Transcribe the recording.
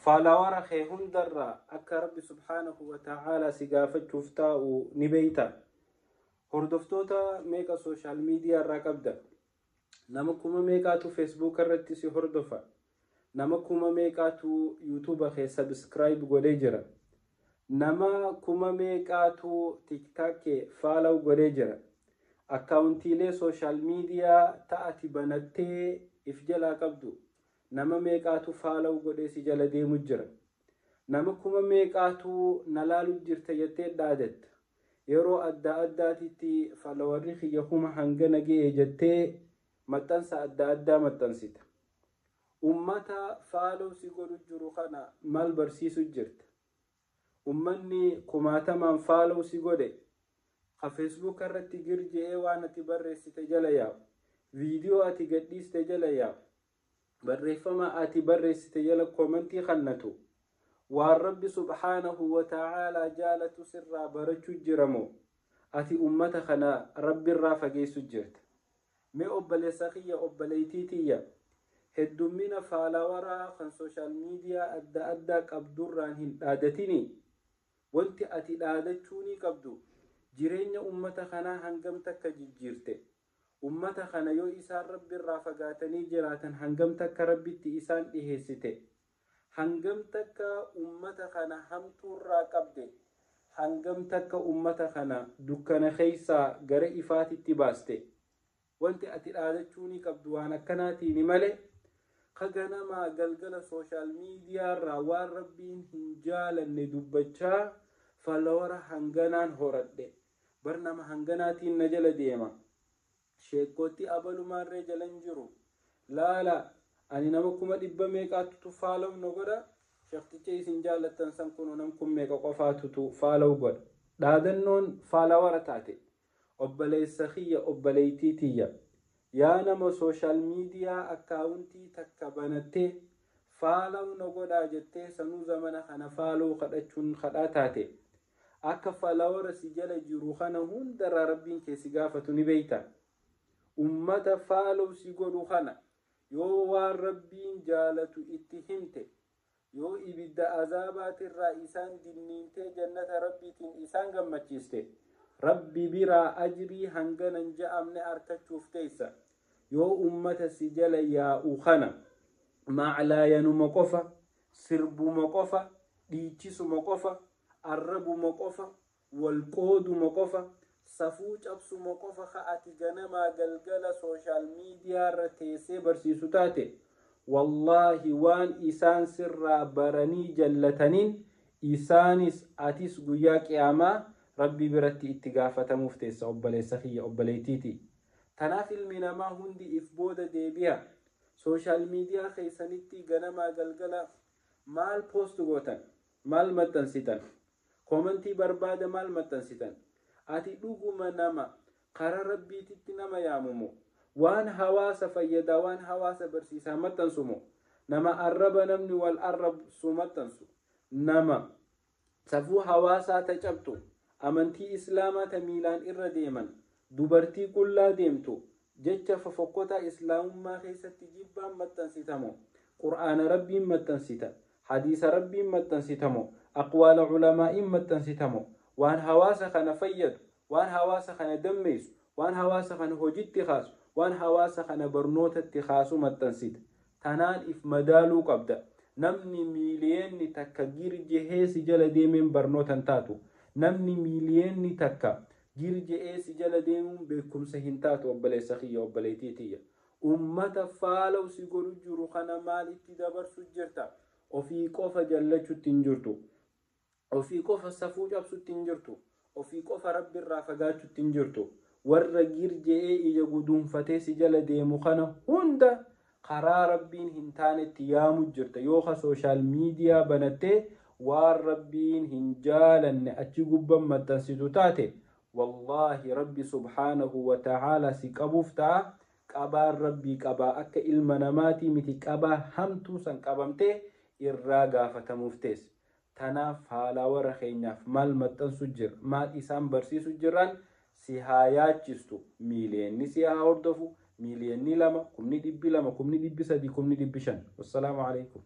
Follower kee hundarraa akka Rabbi subhaanahu wa ta'aalaa si gaafachuuf taa'u ni beeyta. Hordoftoota meeqa social media irraa qabda? Nama kuma meeqaatu Facebook irratti si hordofa? Nama kuma meeqaatu YouTube kee subscribe godhee jira? Nama kuma meeqaatu TikTok kee follow godhee jira? Akkaawuntiilee social media ta'ati banattee if jalaa qabdu nama meeqaatu follow godhee si jala deemu jira? Nama kuma meeqaatu na laalu jirta jettee dhaadatta? Yeroo adda addaatitti followerri kiyya kuma hangana ga'e jettee maxxansa adda addaa maxxansita. Ummata follow si godhu jiru kana maal barsiisu jirta? Ummanni kumaatamaan follow si godhe, ka Facebook irratti girje'ee waan ati barreessite jala yaa'u, viidiyoo ati gadhiiste jala yaa'u, barreeffama ati barreessite jala commentii kannatu, waan Rabbi subhaanahu wa ta'aalaa jaalatu sirraa barachuu jiramoo ati ummata kana Rabbi irraa fageessu jirta? Mee obboleessa kiyya, obboleettii tiyya, heddummina followeraa kan social media adda addaa qabdurraan hin dhaadatini. Wanti ati dhaadachuu ni qabdu jireenya ummata kanaa hangam takka jijjiirte, ummata kana yoo isaan Rabbi irraa fagaatanii jiraatan hangam takka Rabbitti isaan dhiheessite, hangam takka ummata kana hamtuurraa qabde, hangam takka ummata kana dukkana keessaa gara ifaatitti baaste. Wanti ati dhaadachuu ni qabdu waan akkanaatiini malee ka ganamaa galgala social media irraa waan Rabbiin hin jaalanne dubbachaa followera hanganaan horadhe, bar nama hanganaatiin na jala deema, sheekkootti abalumaarree jalan jiru, laala ani nama 100,000 meeqaatutu follow na godha, sheekticha isin jaalattan san kunoo nam kun meeqa qofaatutu follow godha. Dhaadannoon followera taate. Obboleessa kiyya, obboleettii tiyya, yaa nama social media accountii takka banattee follow na godhaa jettee, sanuu zamana kana follow kadhachuun kadhaa taate, akka followera si jala jiru kana hundarraa Rabbiin kee si gaafatu ni beeyta. Ummata follow si godhu kana yoo waan Rabbiin jaalatu itti himte, yoo ibidda azaabaatirraa isaan dinniintee jannata Rabbiitiin isaan gammachiiste, Rabbi biraa ajrii hanganan ja'amne arkachuuf teessa. Yoo ummata si jala yaa'u kana maclaayanuma qofa, sirbuma qofa, dhiichisuma qofa, arrabuma qofa, wal qooduma qofa, safuu cabsuma qofa ka ati ganamaa galgala social media irra teessee barsiisu taate, wallaahi waan isaan sirraa baranii jallataniin isaanis atis guyyaa qiyaamaa Rabbii biratti itti gaafatamuuf teessa, obboleessa kiyya, obboleettiiti. Tanaaf ilmi namaa hundi if booda deebi'a. Social media keessanitti ganamaa galgala maal post gootan? Maal maxxansitan? Commentii barbaada maal maxxansitan? Ati dhuguma nama karaa Rabbiititti nama yaamumo, waan hawaasa fayyadaa, waan hawaasa barsiisaa maxxansumo, nama arraba namni wal arrabsu maxxansu, nama safuu hawaasaa ta cabxu, amantii Islaamaa ta miilaan irra deeman, dubartii qullaa deemtu, jecha fofokkotaa Islaamummaa keessatti jibbaan maxxansitamo, Qur'aana Rabbiin maxxansita, hadiisa Rabbiin maxxansitamo, aqwaala ulamaa'iin maxxansitamo, waan hawaasa kana fayyadu, waan hawaasa kana dammeessu, waan hawaasa kana hojitti kaasu, waan hawaasa kana barnootatti kaasu maxxansita? Tanaan if madaaluu qabda. Namni 1 miiliyoonni girjehee si jala deemeen barnoota hin taatu. Namni 1 miiliyoonni girje'ee si jala deemuun beekumsa hin taatu. Obboleessa kiyya, obboleettii tiyya, ummata follow si godhu jiru kana maal itti dabarsu jirta? Ofii qofa jallachuutti hin jirtu, ofii qofa safuu cabsutti hin jirtu, ofii qofa Rabbi irraa fagaachuutti hin jirtu. Warra girje'ee ija guduunfatee si jala deemu kana hunda karaa Rabbiin hin taanetti yaamu jirta. Yoo ka social media banattee waan Rabbiin hin jaalanne achi gubban maxxansitu taate, wallaahi Rabbi subhaanahu wa ta'aalaa si qabuuf ta'a. Qabaan Rabbii qabaa akka ilma namaatii miti. Qabaa hamtuu san qabamtee irraa gaafatamuuf teesse. Tanaaf follower keenyaaf maal maxxansu jira, maal isaan barsiisu jiraan si haa yaachistu. Miiliyoonni si haa hordofu, 2 miiliyoonni, 200,000, 300,000, 500,000. Wassalaamu alaikum.